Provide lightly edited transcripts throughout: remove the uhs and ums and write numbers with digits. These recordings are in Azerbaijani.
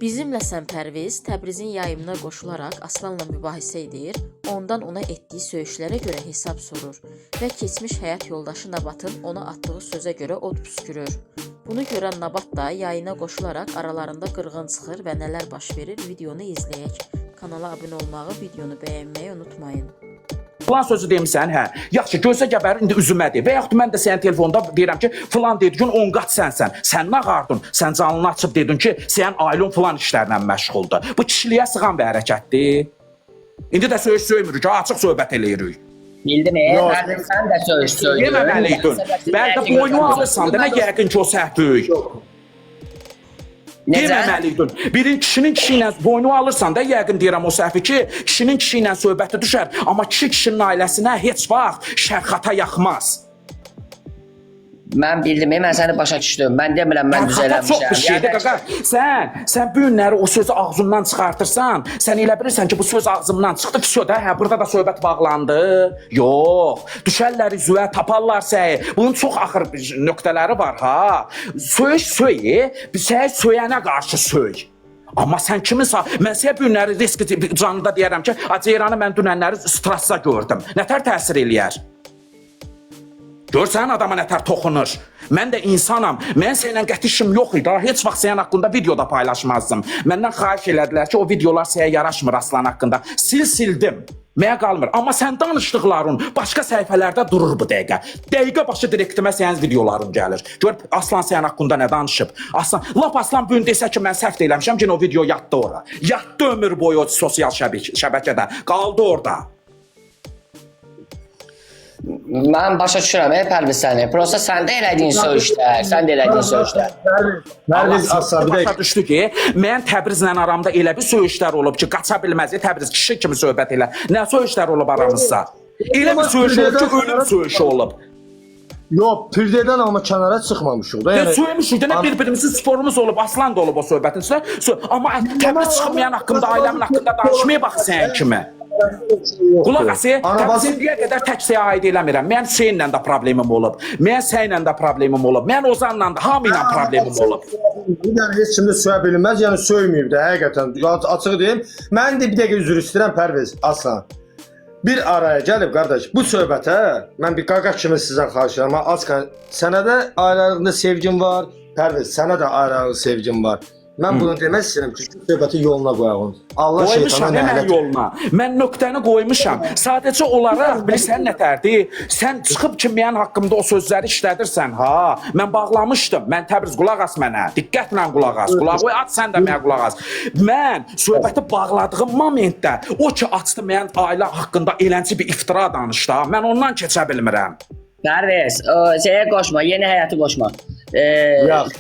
Bizimləsən Pərviz Təbrizin yayımına qoşularaq Aslanla mübahisə edir, ondan ona etdiyi söyüşlərə görə hesab sorur və keçmiş həyat yoldaşı Nabatın ona atdığı sözə görə od püskürür. Bunu görən Nabat da yayına qoşularaq aralarında qırğın çıxır və nələr baş verir videonu izləyək. Kanala abunə olmağı, videonu bəyənməyi unutmayın. Filan sözü demisən, hə. Yaxşı, gözə gəbərir indi üzümədir. Və yaxud mən də sənin telefonda deyirəm ki, filan dediyin 10 qat sənsən. Sən nə ağardın? Sən canını açıb dedin ki, sənin ailən filan işlərlə məşğuldur. Bu kişiliyə sığan bir hərəkətdir. İndi də söyüş söymürük, ha, açıq söhbət eləyirik. Bildim, Yox. Pərviz sən də söyüş söydün. Deməməliydin. Bəlkə boynu alırsan, demə yəqin ki, o səhv böyük. Necə? Deməməliydin. Birin kişinin kişi ilə boynu alırsan da yəqin deyirəm o səhvi ki, kişinin kişi ilə söhbəti düşər, amma kişi kişinin ailəsinə heç vaxt şərxata yaxmaz. Mən bildim, mən səni başa düşdüm. Mən demirəm mən Xata çox düzələmişəm. bir şeydir qaqa. Sən bu günləri o sözü ağzından çıxartırsan, sən elə bilirsən ki, bu söz ağzımdan çıxdı, vəsə də, hə, burada da söhbət bağlandı. Yox, düşərlər üzvə, taparlar səyi. Bunun çox axır bir nöqtələri var ha. Söyüş söyü, səyi söyənə qarşı söy. Amma sən kiminsə, mən sənə bu günləri risk canlıda deyərəm ki, "A, Ceyranı mən dünənləri stressdə gördüm." Nətər təsir eləyər? Görsən adama nətər toxunur. Mən də insanam. Mən səninlə qəti işim yox idi. Heç vaxt sənin haqqında video da paylaşmazdım. Məndən xahiş elədilər ki, o videolar sənə yaraşmır Aslan haqqında. Sil sildim. Mənə qalmır. Amma sən danışdıqların başqa səhifələrdə durur bu dəqiqə. Dəqiqə başı direktimə sənin videoların gəlir. Gör Aslan sənin haqqında nə danışıb. Aslan, lap Aslan bu gün desə ki, mən səhv də eləmişəm, yenə o video yatdı ora. Yatdı ömür boyu o sosial şəbəkədə. Qaldı orada. Mən başa düşürəm, Pərviz səni. Prosta sən də elədiyin söyüşlər, sən də elədiyin söyüşlər. Pərviz Aslan bir başa dəqiqə. düşdü ki, mən Təbrizlə aramda elə bir söyüşlər olub ki, qaça bilməz. Təbriz kişi kimi söhbət elə. Nə söyüşlər olub aramızda? Elə bir söyüş olub ki, ölüm söyüşü olub. Yox, pürdədən amma kənara çıxmamışıq da. Yəni Yəni söymüşük də nə bir-birimizin sporumuz olub, Aslan da olub o söhbətin içində. Amma Təbriz çıxmayan haqqında, ailəmin haqqında danışmaya bax sənin kimi. Qulaq as, Təbriz Anabazı indiyə qədər tək səyə aid eləmirəm. Mən Hüseynlə də problemim olub. Mən səylə də problemim olub. Mən Ozanla da, hamı ilə problemim olub. Yəni heç kim də söyə bilməz, yəni söyməyib də həqiqətən. Açıq deyim. Mən də bir dəqiqə üzr istəyirəm Pərviz Aslan. Bir araya gəlib qardaş, bu söhbətə mən bir qaqa kimi sizdən xahiş edirəm. Az qal, sənə də ailələrində sevgim var, Pərviz, sənə də ailələrində sevgim var. Mən bunu demək istəyirəm ki, bu söhbəti yoluna qoyaq. Allah Qoymuşam şeytana mən nəhlət. yoluna. Mən nöqtəni qoymuşam. Sadəcə olaraq bilirsən nətərdir? Sən çıxıb ki mənim haqqımda o sözləri işlədirsən ha. Mən bağlamışdım. Mən Təbriz qulaq as mənə. Diqqətlə qulaq as. Qulaq qoy at sən də mənə qulaq as. Mən söhbəti bağladığım momentdə o ki açdı mənim ailə haqqında elənçi bir iftira danışdı. Ha. Mən ondan keçə bilmirəm. Pərviz, o şeyə qoşma, yeni həyatı qoşma. Yox.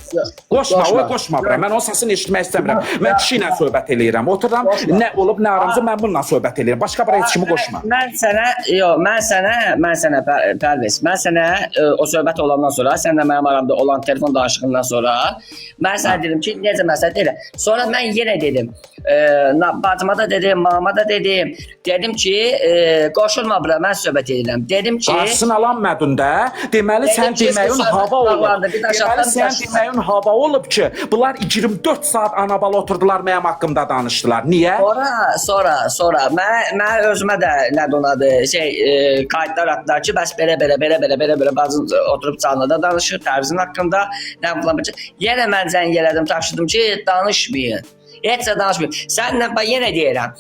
Qoşma, o qoşma bura. Mən onun səsini eşitmək istəmirəm. Mən kişi ilə söhbət eləyirəm. Otururam, nə olub, nə aramızda mən bununla söhbət eləyirəm. Başqa bura heç kimi qoşma. Mən sənə, yox, mən sənə Pərviz, mən sənə o söhbət olandan sonra, sənlə mənim aramda olan telefon danışığından sonra mən sənə dedim ki, necə məsələ elə. Sonra mən yenə dedim, bacıma da dedim, mama da dedim. Dedim ki, qoşulma bura, mən söhbət edirəm. Dedim ki, Qarşısını alan mədun da. Deməli Dedim sən ki, deməyin bu hava söhbət olub. bağlandı, bir daş Deməli atdan, bir sən daş- deməyin hava olub ki, bunlar 24 saat anabala oturdular mənim haqqımda danışdılar. Niyə? Sonra mən özümə də nə donadı, şey, kayıtlar atdılar ki, bəs belə belə belə belə belə belə bacın oturub canlıda danışır Təbrizin haqqında, nə filan bir şey. Yenə mən zəng elədim, tapşırdım ki, danışmayın. Heç də danışmayın. Sənlə bax yenə deyirəm.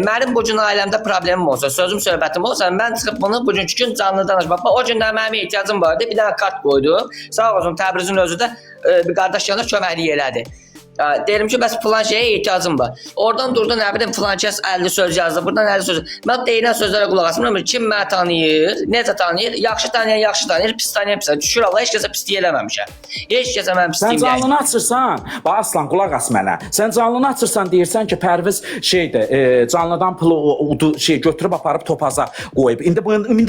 Mənim bu gün ailəmdə problemim olsa, sözüm söhbətim olsa, mən çıxıb bunu bugünkü gün canlı danışmaq. Bax o gündən mənim ehtiyacım var idi. Bir dənə kart qoydum. Sağ olsun Təbrizin özü də bir qardaş yanında köməklik elədi. Deyirəm ki, bəs filan şeyə ehtiyacım var. Oradan durdu, nə bilim, filan kəs 50 söz yazdı, buradan 50 söz. Mən deyilən sözlərə qulaq asmıram. Kim məni tanıyır, necə tanıyır? Yaxşı tanıyan yaxşı tanıyır, pis tanıyan pis tanıyır. Şükür Allah, heç kəsə pislik eləməmişəm. Heç kəsə mənim Sən pisliyim yoxdur. canlını açırsan. Bax Aslan qulaq as mənə. Sən canlını açırsan deyirsən ki, Pərviz şeydir, canlıdan pulu udu şey götürüb aparıb topaza qoyub. İndi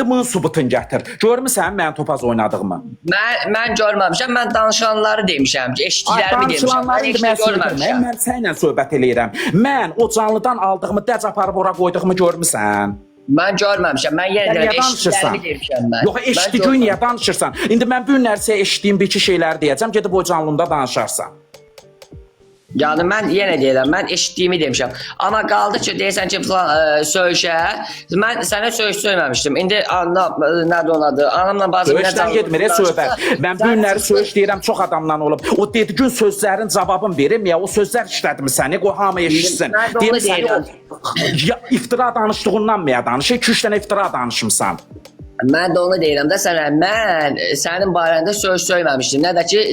bunun sübutunu gətir. Görmüsən mənim topaz oynadığımı? Mən görməmişəm, mən danışanları demişəm, ki, Ay, eşitdiklərimi demişəm. danışılanları Mən indi heç nə mən söyləyirəm. görməmişəm. Mən səninlə söhbət eləyirəm. Mən o canlıdan aldığımı dəc aparıb ora qoyduğumu görmüsən? Mən görməmişəm. Mən yenə Sən deyirəm, niyə danışırsan? eşitdiklərimi demişəm mən. Yox, Mən eşitdiyin görməmişəm. niyə danışırsan? İndi mən bu günlər sənə eşitdiyim bir iki şeyləri deyəcəm, gedib o canlında danışarsan. Yəni mən yenə deyirəm, mən eşitdiyimi demişəm. Amma qaldı ki, deyirsən ki, filan söyüşə, mən sənə söyüş söyməmişdim. İndi ana, nədir onun adı? Anamla bacım nə Söyüşdən canlı getmir, söhbət. Mən bu günləri söyüş deyirəm, çox adamdan olub. O dedgün sözlərin cavabın verim ya, o sözlər işlədimi səni, qoy hamı eşitsin. Mən də onu Deyim səni deyirəm. o ya, iftira danışdığından mı ya danışır? 2-3 dənə iftira danışmısan. Mən də onu deyirəm də sənə. Mən sənin barəndə söz söyməmişdim. Nə də ki,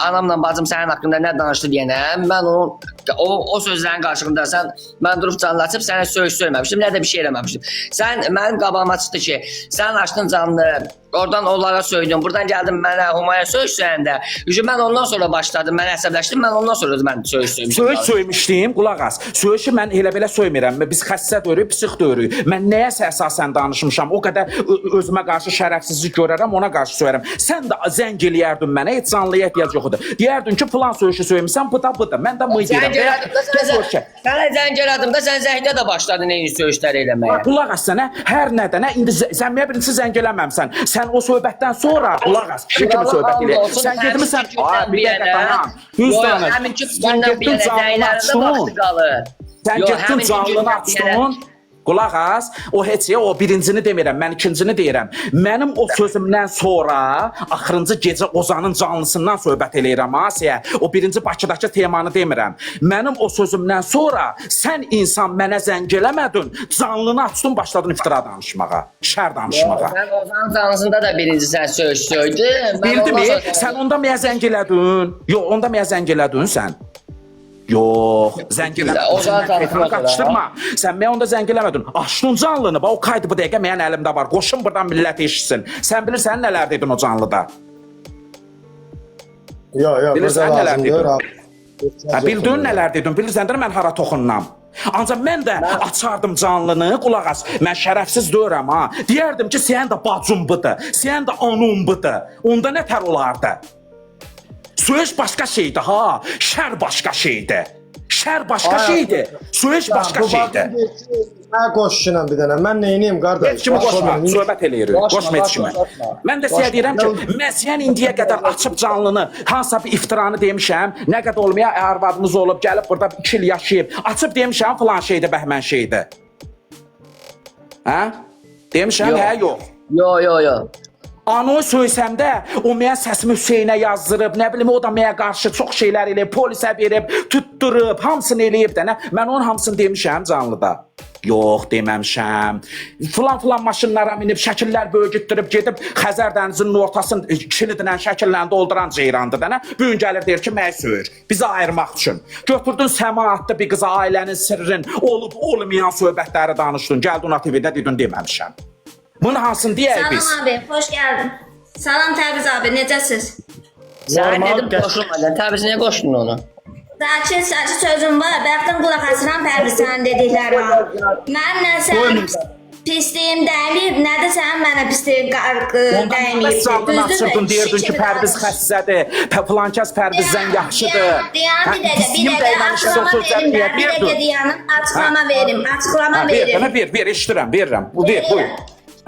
anamla bacım sənin haqqında nə danışdı deyənə, mən onun o sözlərin qarşılığında sən mən durub canlı açıb sənə söz söyməmişdim, nə də bir şey eləməmişdim. Sən mənim qabağıma çıxdı ki, sən açdın canlı, oradan onlara söydün, buradan gəldin mənə Humaya söz söyəndə. Çünki mən ondan sonra başladım, mən əsəbləşdim, mən ondan sonra mən söz söymüşdüm. Söyüş söymişdim, qulaq as. Söyüşü mən elə belə söymirəm. Biz xəstə döyürük, psix döyürük. Mən nəyəsə əsasən danışmışam. O qədər özümə qarşı şərəfsizlik görərəm, ona qarşı söyərəm. Sən də zəng eləyərdin mənə, heç canlıya ehtiyac yox idi. Deyərdin ki, filan söyüşü söymüsən, bu da budur. Mən də mıy Zəng deyirəm. Və ya elədim də gəl sənə, görüşək. sənə zəng elədim də sən zəngdə də başladın eyni söyüşləri eləməyə. Qulaq as sənə, hər nədənə indi sən mənə birincisi zəng eləməmsən. Sən o söhbətdən sonra qulaq as, kişi kimi söhbət elə. Sən getmisən, ay bir dəqiqə dayan. Düz danış. Həminki Sən gündən bu getdin yana canlını zənglərində açdın. baxdı qalır. Sən Yo, getdin həminki canlını gündən bu yana- açdın. Qulaq as, o heç o birincini demirəm, mən ikincini deyirəm. Mənim o sözümdən sonra axırıncı gecə Ozanın canlısından söhbət eləyirəm Asiya. O birinci Bakıdakı temanı demirəm. Mənim o sözümdən sonra sən insan mənə zəng eləmədin, canlını açdın, başladın iftira danışmağa, şər danışmağa. Mən Ozanın canlısında da birinci sən söz söydün. Mən Bildimi? ondan sonra- Sən onda mənə zəng elədin. Yox, onda mənə zəng elədin sən. Yox, zəng eləmədin. O zaman Sən mənim tanışma qarışdırma. Sən mənə onda zəng eləmədin. Açdın canlını. Bax o kaydı bu dəqiqə mənim əlimdə var. Qoşun burdan millət eşitsin. Sən bilirsən nələr dedin o canlıda. Yox, yox, Bilirsən burada nələr lazım dedin? deyil. abi. Hə, bildin nələr dedin? Bilirsən də mən hara toxunam. Ancaq mən də açardım canlını, qulaq as. Mən şərəfsiz deyirəm ha. Deyərdim ki, sənin də bacın budur, sənin də anun budur. Onda nə tər olardı? Söyüş başqa şeydir ha. Şər başqa şeydir. Şər başqa Ay, şeydir. Söyüş başqa Bu şeydir. Mən qoşuşunam bir dənə. Mən neyniyim qardaş? Heç kimi qoşma, Başa söhbət eləyirik. Qoşma, Qoşma heç kimi. qoşma, qoşma. Mən də sizə deyirəm ki, mən sən indiyə qədər açıb canlını, hansısa bir iftiranı demişəm, nə qədər olmaya arvadımız olub, gəlib burada 2 il yaşayıb, açıb demişəm filan şeydir, bəhmən şeydir. Hə? Demişəm, Yox. hə, yox. Yo, yo, yo. Anı söysəm də, o mənə səsimi Hüseynə yazdırıb, nə bilim o da mənə qarşı çox şeylər eləyib, polisə verib, tutdurub, hamısını eləyib də nə? Mən onun hamısını demişəm canlıda. Yox, deməmişəm. Filan filan maşınlara minib, şəkillər böyütdürüb gedib Xəzər dənizinin ortasını kilidlə şəkillə dolduran ceyrandır da nə? Bu gün gəlir deyir ki, məni söyür. Bizi ayırmaq üçün. Götürdün səma atdı bir qıza ailənin sirrin, olub olmayan söhbətləri danışdın. Gəldin ona TV-də dedin deməmişəm. Bunu hansını deyək biz? Salam abi, hoş geldin. Salam Təbriz abi, necəsiz? Sən Normal dedim qoşulma. Təbriz niyə qoşdun onu? Sakit, sakit sözüm var. Bəxtin qulaq asıram Təbriz sənin dediklərinə. Mən nə sənin pisliyim dəyməyib, nə də sənin mənə pisliyin Ondan dəyməyib. bəs canlını açırdın, deyirdin ki, Pərviz xəssədir, filankəs Pərvizdən yaxşıdır. Dayan, Hə, bir dəqiqə, bir pisliyim dəqiqə, dəyməmişsə o açıqlama sözləri verim niyə də, bir dəqiqə deyirdin? dayanın, açıqlama verim, açıqlama Hə, ver, verim. dənə ver, ver, eşidirəm, verirəm. Bu, ver, buyur.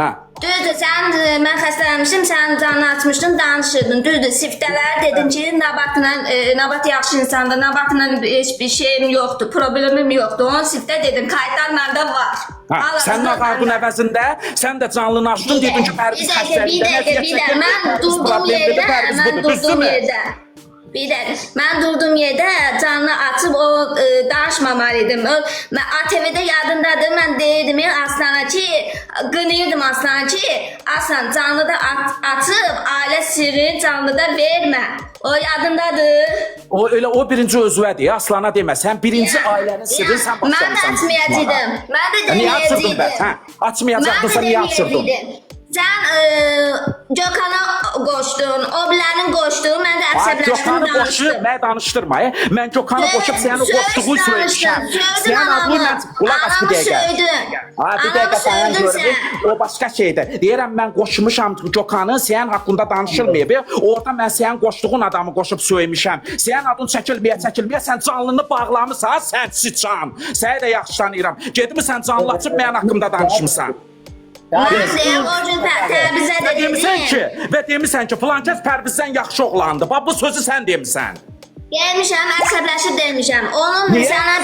Hə. Düzdür, sən mən xəstələnmişdim, sən canını açmışdın, danışırdın. Düzdür, siftələr dedin ki, Nabatla, Nabat yaxşı insandır, Nabatla heç bir şeyim yoxdur, problemim yoxdur. Onun siftə dedin, kayıtlar məndə var. Hə, Hal-hazırda sən ağardın məndə. əvəzində, sən də canlını açdın, Bir dedin ki, dəqiqə, Pərviz bir dəqiqə, bir xəssədir, dəqiqə, bir dəqiqə. Mən durduğum yerdə, mən durduğum yerdə. Bir dəqiqə, mən durduğum yerdə canlı açıb o danışmamalı idim. O, mən ATV-də yadındadır, mən deyirdim ya Aslana ki, qınayırdım Aslana ki, Aslan canlıda açıb ailə sirrini canlıda vermə. O yadındadır. O elə o birinci özüvədir, Aslana demə. Sən birinci ailənin sirrini sən Mən də başlamısan. açmayacaqdım. Mən də Hə, Niyə açırdın bəs? deməyəcəkdim. Hə, açmayacaqdınsa Mən də niyə açırdın? deməyəcəkdim. Sən Gökhan'a qoşdun, o bilənin qoşdun, mən də Ay, əsəbləşdim, Gökhanı qoşub, danışdım. mənə danışdırma. Mən Gökhanı qoşub sənin o qoşduğu söyləmişəm. Söydün Sənin adını anamı. mən qulaq as bir Anamı dəqiqə. söydün. Ha, bir Anamı dəqiqə dayan söydün görüm. sən. O başqa şeydir. Deyirəm mən qoşmuşam Gökhanı, sənin haqqında danışılmayıb. Orada mən sənin qoşduğun adamı qoşub söyməmişəm. Sənin adın çəkilməyə, çəkilməyə sən canlını bağlamısan, sən siçan. Səni də yaxşı tanıyıram. Getmisən canlı açıb mənim haqqımda danışmısan. Mən də o gün Təbrizə Və də demisən dedim. ki, və demisən ki, filankəs Pərvizdən yaxşı oğlandı. Bax bu sözü sən demisən. Demişəm, əsəbləşib demişəm. Onun Niyə? sənə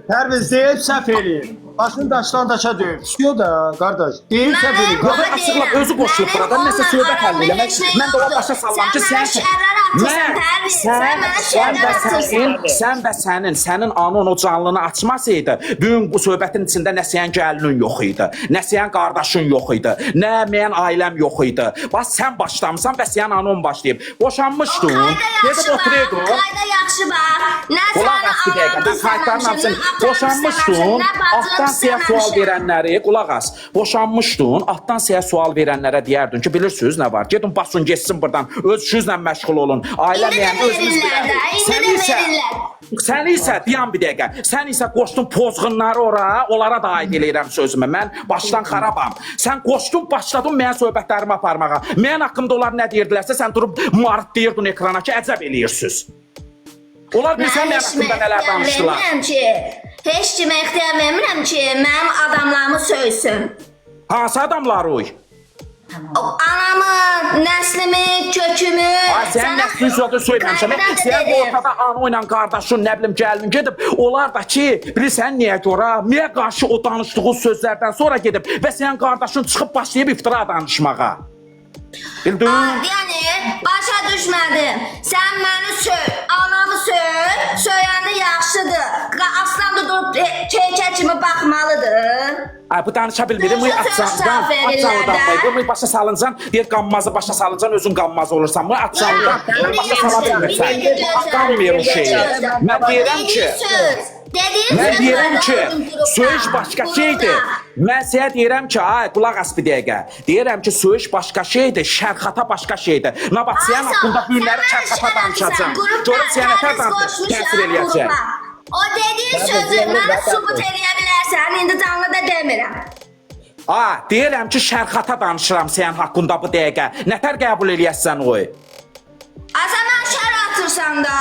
Pərviz deyib səhv eləyib. Başını daşdan daşa döyüb. Tutuyor da qardaş. Deyib səhv Mənim eləyib. Yox, ona açıqla deyirəm, özü qoşulub mənim buradan nəsə onunla söhbət həll aramda eləmək. heç nə Mən də ona yoxdur. başa sallam ki, Sən mənə sən şərlər atırsan, Pərviz. Sən mənə sən şərlər və atırsan. sənin, sən və sənin anan o canlını açmasaydı, bu gün bu söhbətin içində nə sənin gəlinin yox idi, nə sənin qardaşın yox idi, nə mənim ailəm yox idi. Bax sən başlamısan və sənin anan başlayıb. Boşanmışdın, Kayda gedib yaxşı bax, oturuyordun. kayda yaxşı bax. Nə Qulaq sənin as bir dəqiqə, anan mən kayıtların istəməmişəm, hamısını nə atam boşanmışdın, istəməmişəm, nə bacım altdan siyah sual istəməmişəm. verənləri, qulaq as, boşanmışdın, altdan siyah sual verənlərə deyərdin ki, bilirsiniz nə var, gedin basın, getsin buradan, öz işinizlə məşğul olun, ailə İndi də məyən özünüz verirlər də, bilərsiniz. indi Sən də isə, verirlər. sən isə, dayan bir dəqiqə, sən isə qoşdun pozğunları ora, onlara da aid eləyirəm sözümü, mən başdan xarabam. Sən qoşdun, başladın mənim söhbətlərimi aparmağa. Mənim haqqımda onlar nə deyirdilərsə, sən durub marıt deyirdin ekrana ki, əcəb eləyirsiniz. Onlar bilsən Mən mənim heç haqqımda kimə nələr ixtiyar danışdılar. vermirəm ki, heç kimə ixtiyar vermirəm ki, mənim adamlarımı söysün. Hansı adamlar oy? O anamı, nəslimi, kökümü. Ay sənin nəslin zaten söyləmişəm. Kayda da Sən dedim. ortada ana ilə qardaşın, nə bilim gəlin gedib, onlar da ki, bilirsən niyə görə? Niyə qarşı o danışdığı sözlərdən sonra gedib və sənin qardaşın çıxıb başlayıb iftira danışmağa. Bildin? Yəni başa düşmədim. Sən məni söy, anamı söy, söyəndə yaxşıdır. Aslan da durub keykə kimi baxmalıdır. Ay bu danışa bilmir. Bu Döyüşə atcandan, söz verirlər atcandan. də. Bu başa salıncan, deyir qanmazı başa salıncan, özün qanmaz olursan. Bu atcandan İndi başa yaxşı, sala bir bilmirsən. dəqiqə gözlə. Qanmır o şeyi. Gözlə. Mən deyirəm ki, Dediyin söz, dediyin Mən söz deyirəm var ki, da o qrupda, söyüş başqa şeydir. qrupda. Mən sənə deyirəm ki, ay qulaq as bir dəqiqə. Deyirəm ki, söyüş başqa şeydir, şərxata başqa şeydir. Nabat sənin Ayso, haqqında bu günləri sən mənə şərxata şər atırsan, danışacağam. qrupda Görüm sənə nətər Pərviz danış, qoşmuşam təsir eləyəcək. qrupa. O dediyin sözü mənə sübut eləyə bilərsən, indi canlı da demirəm. A, deyirəm ki, şərxata danışıram sənin haqqında bu dəqiqə. Nətər qəbul eləyəsən o? Asa mən şər atırsan da.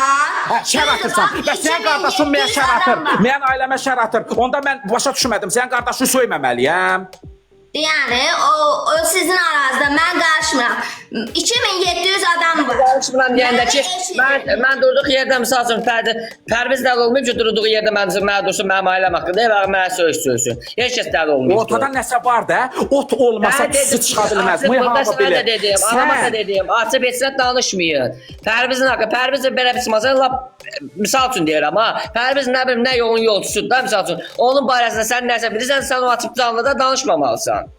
Hə, şər Düzdür, atırsan. bax, Bəs sənin qardaşın mənə 2700 şər atır. adam var. Mənim ailəmə şər atır. Onda mən başa düşmədim. Sənin qardaşını söyməməliyəm. Yəni o sizin aranızda mən qarışmıram. 2700 adam var. Qarışmıram deyəndə ki, Mənə mən durduğu yerdə misal üçün Pərviz dəli olmayıb ki, durduğu yerdə mən dursun mənim ailəm haqqında, eyvah mənə söyüş söysün. Heç kəs dəli olmayıb. Ortada nəsə var da, ot olmasa Mən tüstü dedim, çıxa bilməz. Açıb Bu burada hamı sənə də bilir. dedim, anama da dedim, açıb heç nə danışmayın. Pərvizin haqqı, Pərvizin belə bir çıxmasa, lap misal üçün deyirəm ha. Pərviz nə bilim nə yolun yolçusudur da misal üçün. Onun barəsində sən nəsə bilirsən, sən o açıb canlı da danışmamalısan.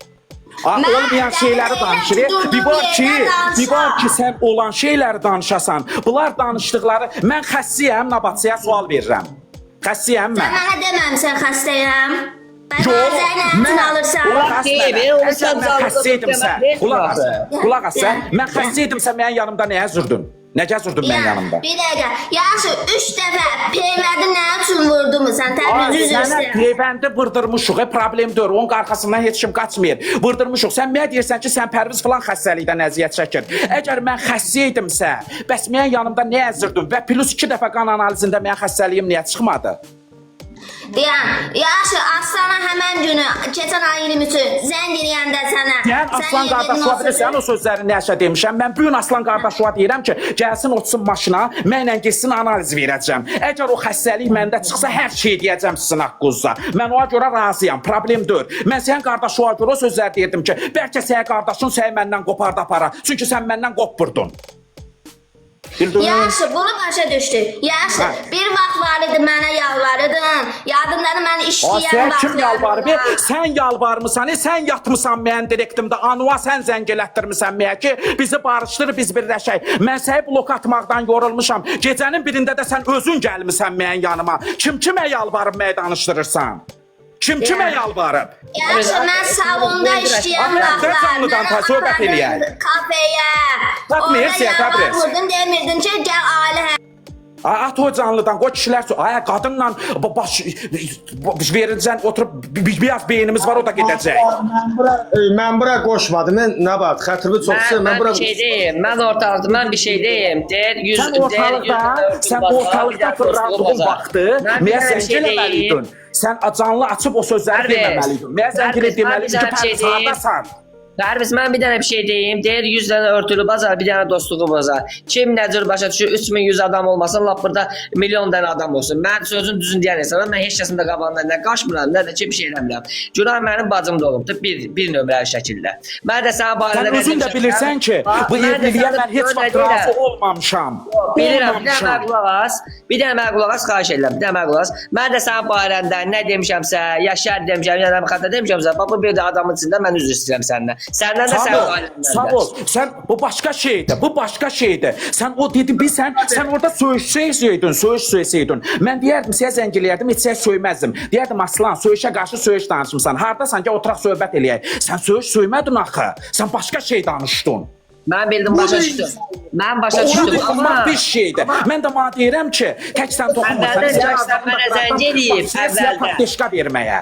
A, Mən olmayan səni şeyləri deyirəm danışır. ki, durduğum Bir var ki, yerdən bir var ki danışıram. sən olan şeyləri danışasan. Bunlar danışdıqları mən xəssiyəm, Nabatsıya sual verirəm. Xəssiyəm Sən mən. mənə deməmisən xəstəyəm. Mən Yox, zəng nə üçün alırsan? Qulaq as Deyib, mənə. onu Əgər sən mən canlı xəstə idimsə, demək, qulaq as. heç Qulaq as sən. Ya, Mən xəstə idimsə mənim yanımda nəyə zürdün? Nə gəzirdin mənim yanımda? Bir dəqiqə. Yaxşı, 3 dəfə peyvəndi nə üçün vurdumu sən? Ay, Təbriz üzr sənə istəyirəm. peyvəndi vurdurmuşuq, problem deyil. Onun arxasından heç kim qaçmayır. Vurdurmuşuq. Sən mənə deyirsən ki, sən Pərviz filan xəstəlikdən əziyyət çəkir. Əgər mən xəstə idimsə, bəs mənim yanımda nə əzirdin? Və plus 2 dəfə qan analizində mənim xəstəliyim niyə çıxmadı? Deyən, yaxşı, Aslana həmən günü, keçən ay 23-ü zəng eləyəndə sənə. Deyən sən Aslan yedirdin qardaşıma o bilirsən sözü. o sözləri nəşə demişəm. Mən bu gün Aslan qardaşıma deyirəm ki, gəlsin otursun maşına, mənlə getsin analiz verəcəm. Əgər o xəstəlik məndə çıxsa hər şeyi deyəcəm sizin haqqınızda. Mən ona görə razıyam, problem deyil. Mən sənin qardaşıma görə o sözləri deyirdim ki, bəlkə sənin qardaşın səni məndən qopardı apara. Çünki sən məndən qopurdun. Bildin? Yaxşı, bunu başa düşdük. Yaxşı, Hə. bir vaxt var idi mənə yalvarırdın. Yadımdadır mən Aa, işləyən sən kim yalvarıb? vaxtlarımda. Sən yalvarmısan, sən yatmısan mənim direktimdə. Anua sən zəng elətdirmisən mənə ki, bizi barışdır, biz birləşək. Mən səni blok atmaqdan yorulmuşam. Gecənin birində də sən özün gəlmisən mənim yanıma. Kim kimə yalvarıb mənə danışdırırsan? Kim kimə yalvarıb? Yaxşı, mən salonda işləyən Amma vaxtlar. sən canlıdan mənə söhbət apardın eləyək. Kafeyə. Tapmayır Orada sən, Təbriz. yalvarırdın, demirdin ki, gəl ailə Ay, at o canlıdan, qoy kişilər ay qadınla baş veriləcən oturub biraz beynimiz var, o da gedəcək. Mən bura qoşmadım. Mən nə var? Xətrimi çox istəyirəm. Mən Mən bura bir şey deyim. Mən ortalıqda mən bir şey deyim. Deyir 100 Sən ortalıqda, sən ortalıqda fırlandığın vaxtı mənə zəng eləməliydin. Sən canlı açıb o sözləri Pərviz, deməməliydin. Mənə zəng Pərviz, eləyib mən deməliydi ki, bir şey Pərviz deyim. hardasan? Pərviz, mən bir dənə bir şey deyim. Deyir 100 dənə örtülü bazar, bir dənə dostluğu bozar. Kim nə cür başa düşür? 3100 adam olmasın, lap burada milyon dənə adam olsun. Mən sözün düzünü deyən insanam. Mən heç kəsin də qabağından nə qaçmıram, nə də ki bir şey eləmirəm. Günah mənim bacım da olubdur bir nömrəli şəkildə. Mən də sənə barədə Sən nə özün də demişəm? bilirsən ki, Bax, bu mən də evliliyə sənə mən heç görə vaxt deyirəm. razı olmamışam. Bilirəm, bir dənə mənə Olmamışam. qulaq as. Bir dənə mənə qulaq as, xahiş edirəm. Bir dənə mənə qulaq as. Mən də sənin barəndə nə demişəmsə, ya şər demişəm, ya nə xəta demişəmsə, bax bu bir də adamın içində mən üzr istəyirəm səndən. Səndən də Sağ sənin ol, ailəndən sağ də. ol. Sən bu başqa şeydir, bu başqa şeydir. Sən o dedi bilsən, sən orada söyüşsəydin, söyüş söyəsəydin. Mən deyərdim, sənə zəng eləyərdim, heç sənə söyməzdim. Deyərdim Aslan, söyüşə qarşı söyüş danışmısan. Hardasan gəl oturaq söhbət eləyək. Sən söyüş söymədin axı. Sən başqa şey danışdın. Mən bildim, başa düşdüm. Mən başa Ona düşdüm. toxunmaq Amma bir şeydir. Mən də mənə deyirəm ki, tək sən toxunmursan. Əvvəldən gərək sən mənə zəng eləyib, Əvvəldən. əvvəldən. Poddeşka verməyə.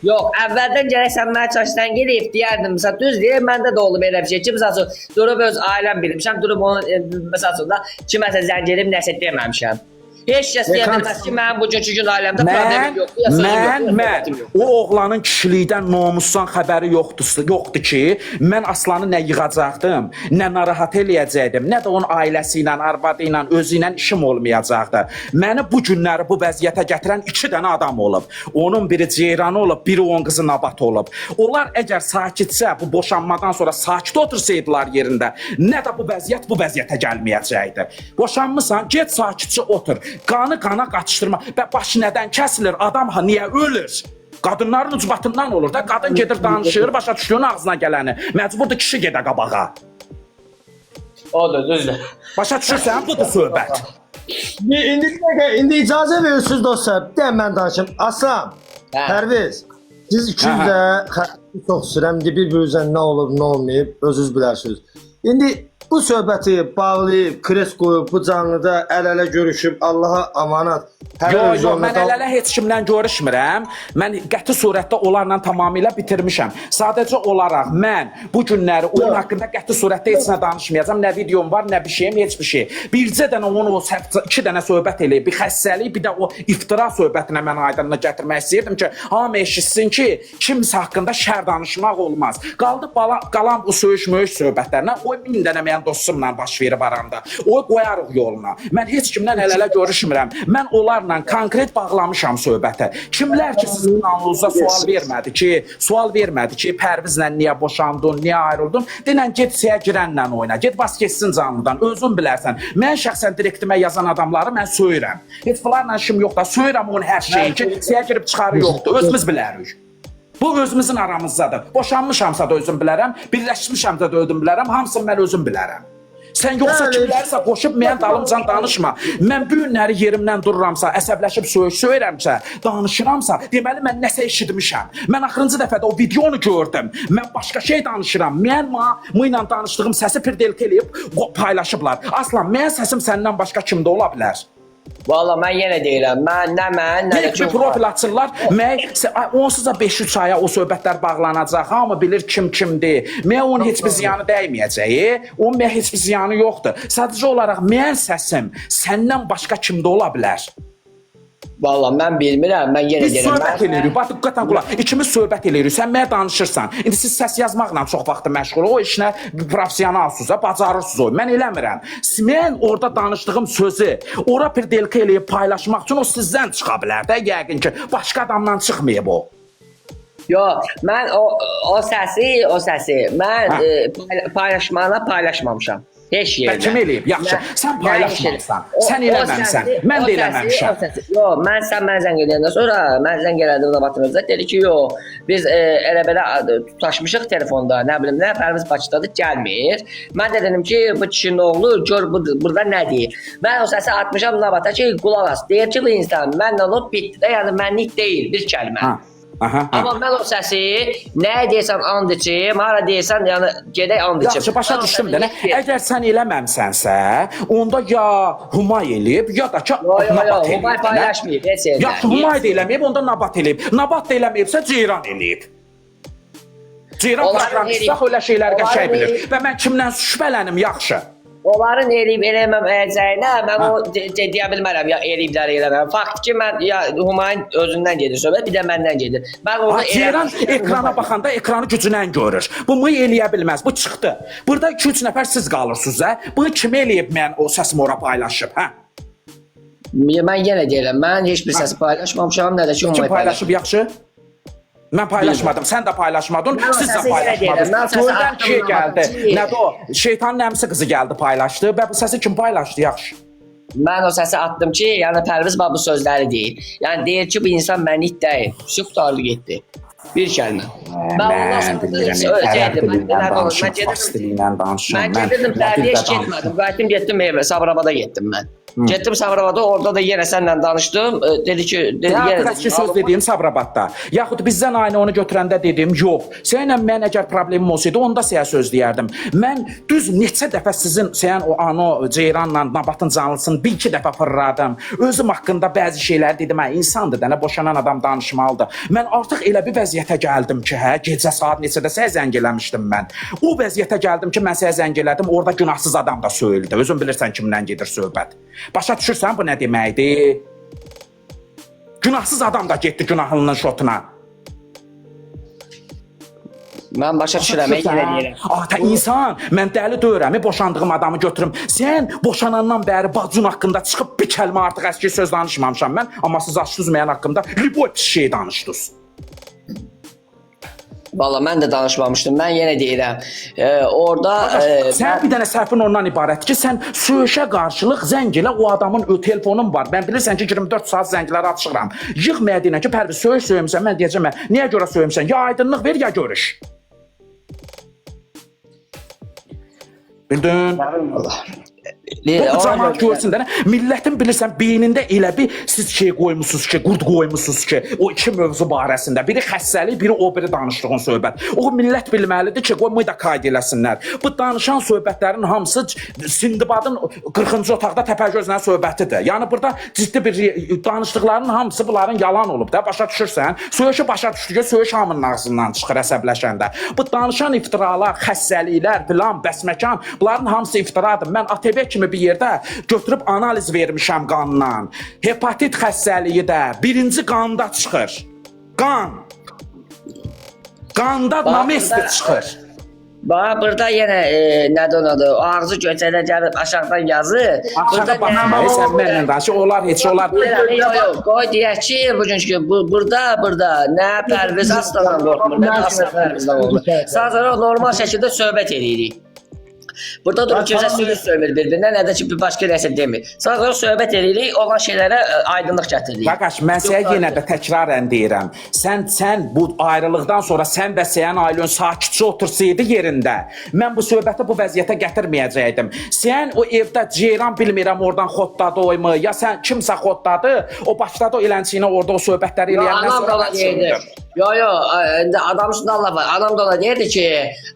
Yox, əvvəldən gərək sən mənə çaşdan gedib deyərdim, məsələn, düz deyir, məndə də olub elə bir şey ki, məsəl üçün, durub öz ailəm bilmişəm, durub onun, məsəl üçün da kiməsə zəng edib nəsə deməmişəm. Heç kəs deyə bilməz ki, mənim bugünkü gün ailəmdə problemim Mən, yoxdur, ya sözüm mən, yoxdur, ya mən söhbətim yoxdur. o oğlanın kişilikdən, namusdan xəbəri yoxdur ki, mən Aslanı nə yığacaqdım, nə narahat eləyəcəkdim, nə də onun ailəsi ilə, arvadı ilə, özü ilə işim olmayacaqdı. Məni bu günləri bu vəziyyətə gətirən iki dənə adam olub. Onun biri Ceyranı olub, biri onun qızı Nabat olub. Onlar əgər sakitsə, bu boşanmadan sonra sakit otursaydılar yerində, nə də bu vəziyyət bu vəziyyətə gəlməyəcəkdi. Boşanmısan, get sakitcə otur. Qanı qana qatışdırma. Və baş nədən kəsilir? Adam ha niyə ölür? Qadınların ucbatından olur da. Qadın gedir danışır, başa düşdüyün ağzına gələni. Məcburdur kişi gedə qabağa. Odur, düzdür. Başa düşürsən? Budur söhbət. İndi bir dəqiqə, indi icazə verirsiniz dostlar. Bir dənə mən danışım. Aslan, Hə. Pərviz, siz ikiniz də xətti çox istəyirəm. İndi bir-birinizə nə olub, nə olmayıb, özünüz bilərsiniz. İndi bu söhbəti bağlayıb, kres qoyub, bu canlıda əl-ələ görüşüb, Allaha amanat. Hər Yo, öz yo, yoluna mən əl-ələ heç kimlə görüşmürəm. Mən qəti surətdə onlarla tamamilə bitirmişəm. Sadəcə olaraq mən bu günləri onun haqqında qəti surətdə heç nə danışmayacağam. Nə videom var, nə bir şeyim, heç bir şey. Bircə dənə onun o səhv, iki dənə söhbət eləyib, bir xəstəlik, bir də o iftira söhbətinə mən aydınlığa gətirmək istəyirdim ki, hamı eşitsin ki, kimsə haqqında şər danışmaq olmaz. Qaldı bala, qalan bu söyüş-söyüş söhbətlərinə, o min dənə mənim dostumla baş verib aramda. O qoyarıq yoluna. Mən heç kimlə əl-ələ görüşmürəm. Mən onlarla konkret bağlamışam söhbəti. Kimlər ki sizin kanalınıza sual vermədi ki, sual vermədi ki, Pərvizlə niyə boşandın, niyə ayrıldın? Denən get səyə girənlə oyna. Get bas getsin canlıdan. Özün bilərsən. Mən şəxsən direktimə yazan adamları mən söyürəm. Heç bunlarla işim yoxdur. Söyürəm onun hər şeyini ki, səyə girib çıxarı yoxdur. Özümüz bilərik. Bu özümüzün aramızdadır. Boşanmışamsa da özüm bilərəm, birləşmişəmsə də özüm bilərəm, hamısını mən özüm bilərəm. Sən yoxsa Bəli. kimlərsə qoşub mənim dalımcan danışma. Mən bu günləri yerimdən dururamsa, əsəbləşib söyüş söyürəmsə, danışıramsa, deməli mən nəsə eşitmişəm. Mən axırıncı dəfədə o videonu gördüm. Mən başqa şey danışıram. Mən ma ilə danışdığım səsi pirdelk eləyib paylaşıblar. Aslan, mənim səsim səndən başqa kimdə ola bilər? Valla mən yenə deyirəm, mən nə mən, nə də Deyək bir kim profil açırlar. Onsuz da 5-3 aya o söhbətlər bağlanacaq. Hamı bilir kim kimdir. Mənə onun heç bir ziyanı dəyməyəcək. Onun mənə heç bir ziyanı yoxdur. Sadəcə olaraq mənim səsim səndən başqa kimdə ola bilər? Valla mən bilmirəm, mən yenə Biz deyirəm. söhbət eləyirik. Bax diqqətlə qulaq. İkimiz söhbət eləyirik. Sən mənə danışırsan. İndi siz səs yazmaqla çox vaxt məşğul. O işlə professionalsınız, ha, bacarırsınız o. Mən eləmirəm. Mən orada danışdığım sözü ora bir delka eləyib paylaşmaq üçün o sizdən çıxa bilər də yəqin ki, başqa adamdan çıxmayıb o. Yox, mən o səsi mən Hə. paylaşmağına paylaşmamışam. Heç yerdə. Bə, kim eləyib? Yaxşı, sən paylaşmamısan. Sən eləməmisən. Mən də eləməmişəm. Yox, mən sən mənə zəng eləyəndən sonra mən zəng elədim Nabatın özünə. Dedi ki, yox, biz elə belə tutaşmışıq telefonda, nə bilim nə, Pərviz Bakıdadır, gəlmir. Mən də dedim ki, bu kişinin oğlu gör burada nə deyir. Mən o səsi atmışam Nabata ki, qulaq as. Deyir ki, bu insan mənlə olub bitdi də, yəni mənlik deyil bir kəlmə. Ha. Aha, ha. Amma mən o səsi nə deyirsən and içim, hara deyirsən, yəni gedək and içim. Yaxşı, başa Mən o düşdüm səsi də. Nə? heç yer- Əgər sən eləməmisənsə, onda ya Humay eləyib, ya da ki Yo, yo, yo, Nabat eləyib. Humay nə? paylaşmayıb heç yerdə. Yaxşı, Humay da eləməyib, onda Nabat eləyib. Nabat da eləməyibsə Ceyran eləyib. Ceyran Onların proqramçısı eləyib. axı elə şeyləri Onların qəşəng bilir. eləyib. Və mən kimdən şübhələnim yaxşı. Onların eləyib eləməməyəcəyinə mən o deyə bilmərəm ya eləyiblər eləməyəm. Fakt ki mən ya Humayun özündən gedir söhbət, bir də məndən gedir. Mən orada Ceyran ekrana baxanda ekranı gücünən görür. Bu mı eləyə bilməz. Bu çıxdı. Burada 2-3 nəfər siz qalırsınız, hə? Bunu kim eləyib mən o səsimi ora paylaşıb, hə? Mən yenə deyirəm, mən heç bir səs paylaşmamışam, nə də ki Kim Humayun paylaşıb yaxşı? Mən paylaşmadım, sən də paylaşmadın, Mən o siz də səsi yenə deyirəm, paylaşmadınız. mən o səsi Göydən attım, şey gəldi. ki. Nədir o? Şeytanın əmisi qızı gəldi paylaşdı və bu səsi kim paylaşdı yaxşı? Mən o səsi atdım ki, yəni Pərviz bax bu sözləri deyir. Yəni deyir ki, bu insan mənlik deyil. Su qurtardı getdi. Bir kəlmə. Mən ondan sonra bilmirəm, heç ərəb şeydim, dili ilə mən nə danışım, mən fars gedirdim. dili ilə danışım. Mən gedirdim, nə Pərviz dildə heç getmədim. Qayıtdım getdim evə, Sabirabada getdim mən. Getdim Sabirabada, orada da yenə səninlə danışdım. Dedi ki, dedi Ya yenə artıq əski söz dediyim Sabirabadda. Yaxud bizdən aynı onu götürəndə dedim, yox. Səninlə mən əgər problemim olsaydı, onda səyə söz deyərdim. Mən düz neçə dəfə sizin sənin o ano Ceyranla Nabatın canlısını bir-iki dəfə fırladım. Özüm haqqında bəzi şeylər dedim, hə, insandır da, nə boşanan adam danışmalıdır. Mən artıq elə bir vəziyyətə gəldim ki, hə, gecə saat neçədə sənə zəng eləmişdim mən. O vəziyyətə gəldim ki, mən sənə zəng elədim, orada günahsız adam da söyüldü. Özün bilirsən kimlə gedir söhbət. Başa düşürsən bu nə deməkdir? Günahsız adam da getdi günahlının şotuna. Mən başa düşürəm, yenə deyirəm. Ata insan, mən dəli deyirəm, boşandığım adamı götürüm. Sən boşanandan bəri bacun haqqında çıxıb bir kəlmə artıq əski söz danışmamışam mən, amma siz açdınız mənim haqqımda lüboy pis şey danışdınız. Valla mən də danışmamışdım. Mən yenə deyirəm. Orada Sən bir dənə səhvin ondan ibarətdir ki, sən söyüşə qarşılıq zəng elə o adamın telefonum var. Mən bilirsən ki, 24 saat zəngləri açıram. Yığ mənə deyən ki, Pərviz söyüş söymüsən, mən deyəcəm, hə, niyə görə söymüsən? Ya aydınlıq ver, ya görüş. Bildin? Allah. Bu cəmaət görsün də, nə? Millətin bilirsən beynində elə bir siz şey qoymusunuz ki, qurd qoymusunuz ki, o iki mövzu barəsində. Biri xəstəlik, biri o biri danışdığın söhbət. O millət bilməlidir ki, qoy da qayd eləsinlər. Bu danışan söhbətlərin hamısı Sindibadın 40-cı otaqda Təpəgözlə söhbətidir. Yəni burada ciddi bir danışdıqlarının hamısı bunların yalan olub da, başa düşürsən? Söyüşü başa düşdü ki, söyüş hamının ağzından çıxır əsəbləşəndə. Bu danışan iftiralar, xəstəliklər filan, bəsməkan, bunların hamısı iftiradır. Mən ATV kimi bir yerdə götürüb analiz vermişəm qandan. Hepatit xəstəliyi də birinci qanda çıxır. Qan. Qanda namesti çıxır. Bax burada yenə nədir onun adı? O ağzı götürə gəlib aşağıdan yazır. Aşağı baxma, sən mənlə danış. Onlar heç onlar Yox, yox, qoy deyək ki, bugünkü gün bu burada nə Pərviz Aslandan qorxmur, nə də Aslan Pərvizdən qorxmur. Sadəcə normal şəkildə söhbət eləyirik. Burada durub kimsə söz söymür bir-birinə, nə də ki bir başqa nəsə demir. Sadəcə söhbət eləyirik, olan şeylərə aydınlıq gətiririk. Qaqaş, mən sənə yenə də təkrarən deyirəm. Sən bu ayrılıqdan sonra sən və sənin ailən sakitcə otursaydı yerində, mən bu söhbəti bu vəziyyətə gətirməyəcəkdim. Sən o evdə Ceyran bilmirəm oradan xotladı oymu, ya sən kimsə xotladı, o başladı o elənçiyinə orada o söhbətləri eləyəndən Anam da sonra ona mən deyirdi. söndüm. Yo, yo, indi adam üstündə Allah var. Anam da ona deyirdi ki,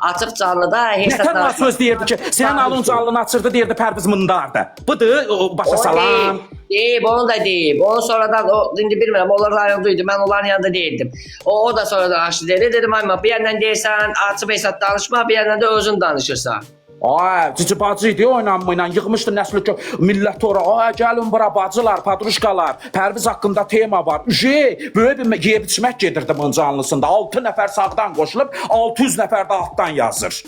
açıq canlıda heç Nətər ona söz deyirdi ki, sənin alın canlını açırdı, deyirdi Pərviz mındardı. Budur o başa O salan. deyib, onu da deyib. Onu sonradan, o, indi bilmirəm, onlar rayonda idi, mən onların yanında deyildim. O da sonradan açdı dedi, dedim, ay bir yandan deyirsən, açıb hesab danışma, bir yandan da özün danışırsan. Ay, cici bacı idi oynanmayla, yığmışdı nəsli ki, millət ora, ay gəlin bura bacılar, padruşkalar, Pərviz haqqında tema var. Uje, böyük bir yeyib içmək gedirdi bunun canlısında. 6 nəfər sağdan qoşulub, 600 nəfər də altdan yazır.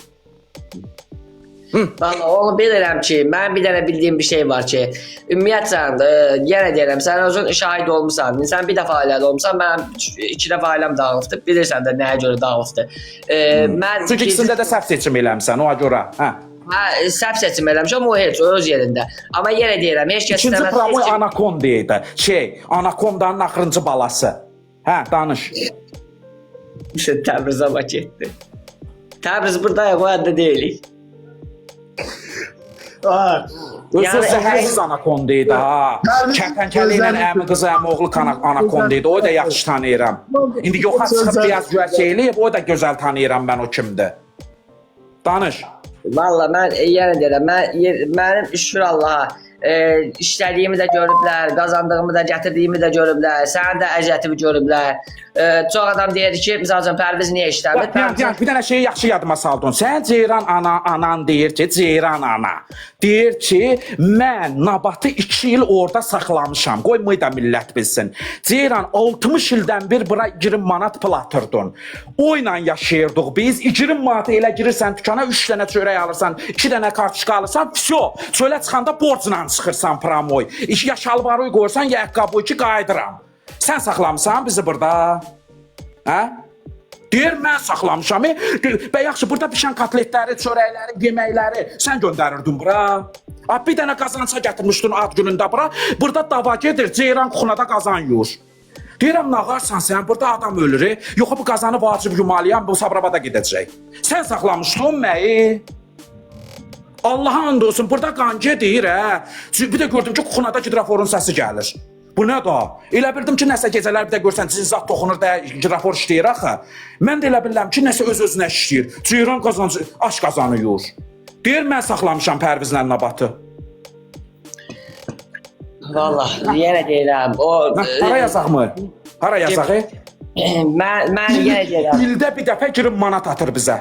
Vallahi onu bilirəm ki, mənim bir dənə bildiyim bir şey var ki, ümumiyyətlə, yenə deyirəm, sən özün şahid olmusan, sən bir dəfə ailəli olmusan, mənim iki dəfə ailəm dağılıbdır, bilirsən də nəyə görə dağılıbdır. Mən Çünki ikisində də səhv seçim eləmisən, ona görə. Hə. Hə, səhv seçim eləmişəm, o heç öz yerində. Amma yenə deyirəm, heç kəs İkinci istəməz, promoy heç kim- anakonda idi. Şey, anakondanın axırıncı balası. Hə, danış. Təbrizə bax getdi. Təbriz buradayıq, o yanda deyilik. Ha. Özü Yəni- zəhərsiz anakonda idi ha. Kərtənkələ ilə əmi qızı, əmi oğlu anakonda idi. O da yaxşı tanıyıram. İndi yoxa çıxıb biraz güvəç eləyib, o da gözəl tanıyıram mən o kimdir. Danış. Valla mən yenə deyirəm, mənim şükür Allaha, İşlədiyimi də görüblər, qazandığımı da, gətirdiyimi də görüblər, sənin də əziyyətimi görüblər. Çox adam deyir ki, məsəl üçün Pərviz niyə işləmir? Bax, dayan, dayan, bir dənə şeyi yaxşı yadıma saldın. Sən Ceyran ana, anan deyir ki, Ceyran ana. Deyir ki, mən Nabatı 2 il orada saxlamışam. Qoy da millət bilsin. Ceyran 60 ildən bir bura 20 manat pul atırdın. O ilə yaşayırdıq biz. 20 manata elə girirsən dükana 3 dənə çörək alırsan, 2 dənə kartuşka alırsan, vəsyo. Çölə çıxanda borcla çıxırsan pramoy. Ya şalvarı qoyursan, ya ayaqqabı ki, qayıdıram. Sən saxlamısan bizi burada. Hə? Deyir mən saxlamışam. Bə yaxşı burada bişən kotletləri, çörəkləri, yeməkləri sən göndərirdin bura. A bir dənə qazança gətirmişdin ad günündə bura. Burada dava gedir, Ceyran kuxunada qazan yuyur. Deyirəm nağarsan sən, burada adam ölür. Yox bu qazanı vacib yumalıyam, bu Sabrabada gedəcək. Sən saxlamışdın məyi. Allaha and olsun, burada qan gedir, hə. Bir də gördüm ki, kuxunada gidroforun səsi gəlir. Bu nə da? Elə bildim ki, nəsə gecələr bir də görsən cinzat toxunur da gidrofor işləyir axı. Mən də elə bilirəm ki, nəsə öz-özünə işləyir. Ceyran qazancı aş qazanı yuyur. Deyir mən saxlamışam Pərvizlə Nabatı. Vallah, yenə deyirəm, o Hə, hara yazaqmı? Hara yazaq? Mən yenə deyirəm. İldə bir dəfə 20 manat atır bizə.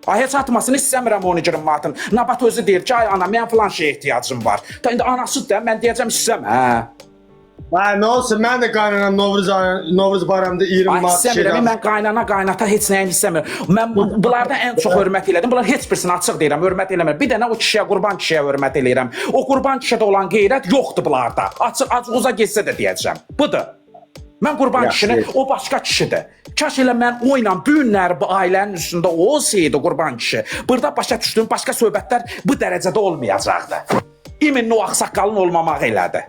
Ay heç atmasını istəmirəm onu 20 manatın. Nabat özü deyir ki, ay ana, mənim filan şeyə ehtiyacım var. Da indi anası da mən deyəcəm istəmə. Hə. Hə, nə olsun, mən də qaynanam Novruz bayramında 20 Ay manat şey istəmirəm, mən qaynana, qaynata heç nəyin istəmirəm. Mən bunlardan ən çox hörmət elədim. Bunlar heç birisini açıq deyirəm, hörmət eləmirəm. Bir dənə o kişiyə, Qurban kişiyə hörmət eləyirəm. O Qurban kişidə olan qeyrət yoxdur bunlarda. Açıq, acıq uza getsə də deyəcəm. Budur. Mən Qurban Yaxşı. kişini, o başqa kişidir. Kaş elə mən o ilə bu günlər bu ailənin üstündə o olsaydı Qurban kişi. Burada başa düşdüyüm başqa söhbətlər bu dərəcədə olmayacaqdı. İminli o ağsaqqalın olmamağı elədi.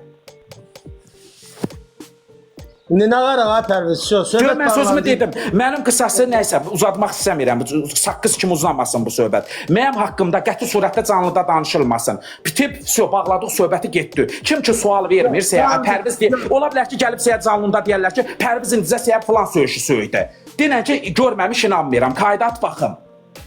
İndi nə var ha Pərviz? Söhbət Gör, mən sözümü bağlandı. dedim. Mənim qısası nəysə uzatmaq istəmirəm. Saqqız kimi uzamasın bu söhbət. Mənim haqqımda qəti surətdə canlıda danışılmasın. Bitib, vəsyo, bağladıq söhbəti getdi. Kim ki sual vermir, səyə Pərviz deyir. Ola bilər ki, gəlib səyə canlıda deyərlər ki, Pərviz indicə səyə filan söyüşü söyüdü. Denən ki, görməmiş inanmıram. Kayda at baxım.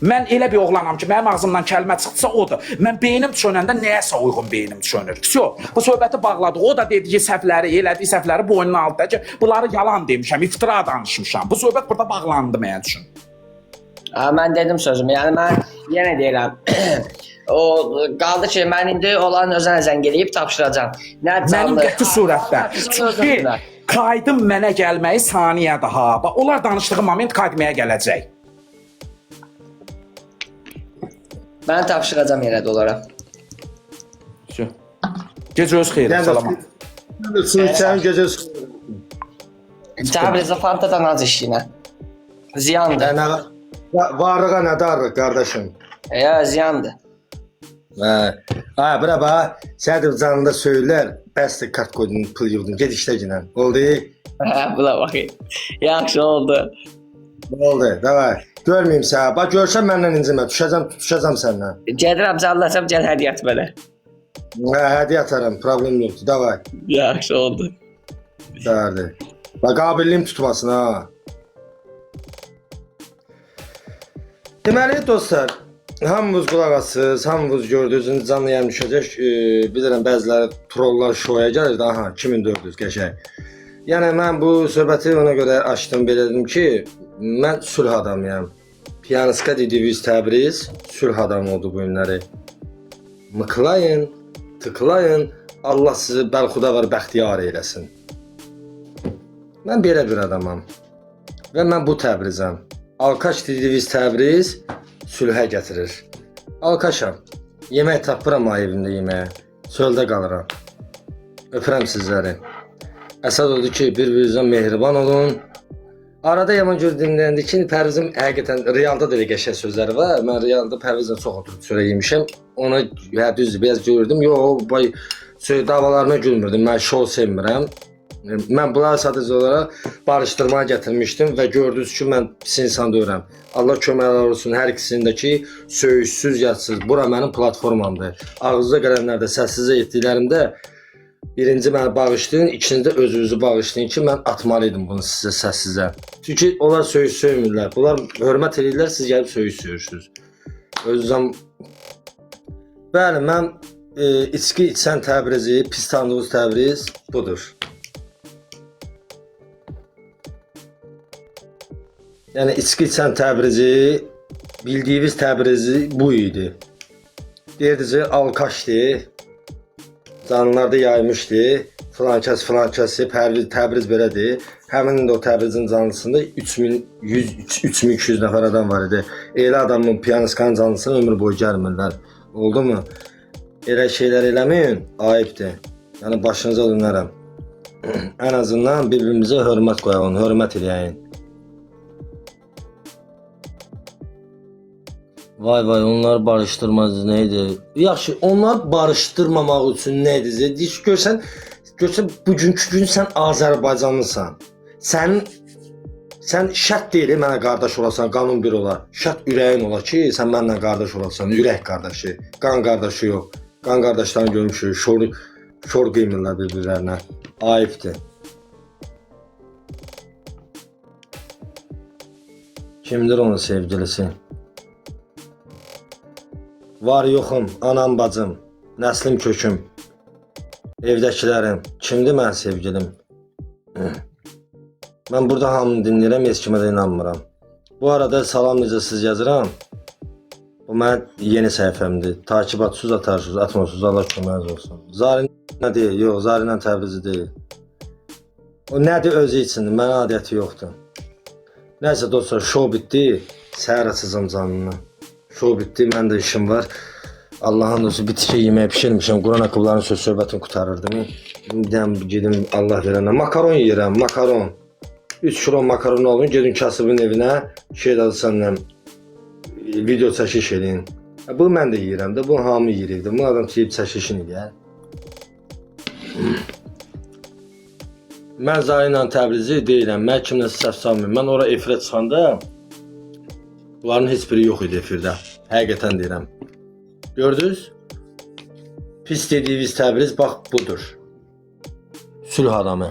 Mən elə bir oğlanam ki, mənim ağzımdan kəlmə çıxsa odur. Mən beynim çönəndə nəyəsə uyğun beynim çönür. Vəsyo, bu söhbəti bağladıq. O da dediyi səhvləri, elədiyi səhvləri boynuna aldı ki, bunları yalan demişəm, iftira danışmışam. Bu söhbət burada bağlandı mənim üçün. Ha, mən dedim sözümü. Yəni mən yenə deyirəm. O qaldı ki, mən indi onların özünə zəng eləyib tapşıracağam. Nə Mənim canlı. qəti surətdə. Çünki kaydım mənə gəlməyi saniyə daha. Bax, onlar danışdığı moment kayd mənə gələcək. Mən tapşıracağam yenə də onlara. Vəsyo. Gecə öz xeyir. Yəni Salamat. Su içərim, gecə su. Təbrizdə Fantadan az işləyinə. Ziyandır. Nə varlığa nə darlıq qardaşım. Ya ziyandır. Hə. Ha, bura bax, sən də canında söyürlər. Bəsdir kart qoydun, pul yığdın. Get işlə ginən. Oldu? Hə, buna baxayım. Yaxşı oldu. Oldu. Davay. Görməyim səni. Bax görsəm məndən incimə. Düşəcəm, tutuşacam səndən. Gedirəm, canlaşam, gəl hədiyyə at mənə. Hə, hədiyyə atarım. Problem yoxdur. Davay. Yaxşı oldu. Dərdi. Bax qabiliyyim tutmasın ha. Deməli dostlar, hamınız qulaq assınız, hamınız gördünüz, indi canlı yayım düşəcək. Bilirəm bəziləri trollar şoya gəlir də, aha 2400 qəşəng. Yəni mən bu söhbəti ona görə açdım, belə dedim ki, mən sülh adamıyam. Piyanska dediyimiz Təbriz sülh adamı oldu bu günləri. Mıqlayın, tıklayın, Allah sizi bəlxuda var bəxtiyar eyləsin. Mən belə bir adamam. Və mən bu Təbrizəm. Alkaş dediyimiz Təbriz sülhə gətirir. Alkaşam. Yemək tapıram ay evimdə yeməyə. Çöldə qalıram. Öpürəm sizləri. Əsas odur ki, bir-birinizə mehriban olun. Arada yaman gör dinləndi ki, Pərvizin həqiqətən realda da elə qəşəng sözləri var. Mən realda Pərvizlə çox oturub çörək yemişəm. Ona hə düzdür, biraz görürdüm. Yox, bay davalarına gülmürdüm. Mən şou sevmirəm. Mən bunları sadəcə olaraq barışdırmağa gətirmişdim və gördünüz ki, mən pis insan deyiləm. Allah köməklər olsun hər ikisinin də ki, söyüşsüz yatsız. Bura mənim platformamdır. Ağzınıza gələnlərdə, səssizə etdiklərimdə birinci məni bağışlayın, ikinci də özünüzü bağışlayın ki, mən atmalı idim bunu sizə səssizə. Çünki onlar söyüş söymürlər. Bunlar hörmət eləyirlər, siz gəlib söyüş söyürsünüz. Özünüzdən. Bəli, mən içki içən Təbrizi, pis tanıdığınız Təbriz budur. Yəni içki içən Təbrizi, bildiyiniz Təbrizi bu idi. Deyirdiniz ki, alkaşdı, canlılarda yaymışdı, filan kəs filan kəsi, Pərviz, Təbriz belədir. Həmin də o Təbrizin canlısında 3100, 3200 nəfər adam var idi. Elə adamın piyaniskanın canlısına ömür boyu gəlmirlər. Oldu mu? Elə şeylər eləməyin, ayıbdır. Yəni başınıza dönərəm. Ən azından bir-birimizə hörmət qoyalım, hörmət eləyəyin. Vay vay, onlar barışdırmaz nə idi? Yaxşı, onlar barışdırmamaq üçün nə idi? Deyir, görsən, görsən bugünkü gün sən Azərbaycanlısan. Sənin sən şərt deyil mənə qardaş olasan, qanun bir olar. Şərt ürəyin ola ki, sən mənlə qardaş olasan, ürək qardaşı, qan qardaşı yox. Qan qardaşlarını görmüşük, şor şor qıymırlar bir-birlərinə. Ayıbdır. Kimdir onun sevgilisi? Var yoxum, anam bacım, nəslim köküm, evdəkilərim. Kimdir mənim sevgilim? Mən burada hamını dinləyirəm, heç kimə də inanmıram. Bu arada salam necə siz yazıram. Bu mənim yeni səhifəmdir. Takip atsız atarsınız, atmasınız Allah köməyiniz olsun. Zarin nə deyil? Yox, Zarinlə Təbrizi deyil. O nədir özü üçündür, mənə adəti yoxdur. Nəysə dostlar, şou bitdi. Səhər açacağam canını. Şou bitdi, mənim də işim var. Allahın dostu bir tikə yemək bişirmişəm. Quran haqqıların söz söhbətini qurtarırdım. Bir dənə gedim Allah verənə. Makaron yeyirəm, makaron. 3 kilo makaron alın, gedin kasıbın evinə, şey adı səndən video çəkiş eləyin. Ha, bunu mən də yeyirəm də, bunu hamı yeyir evdə. Bunu adam yeyib çəkişini eləyər. Mən Zarinlə Təbrizi deyiləm. Mən kimləsə səhv salmıyorum. Mən ora efirə çıxanda bunların heç biri yox idi efirdə. Həqiqətən deyirəm. Gördünüz? Pis dediyiniz Təbriz bax budur. Sülh adamı.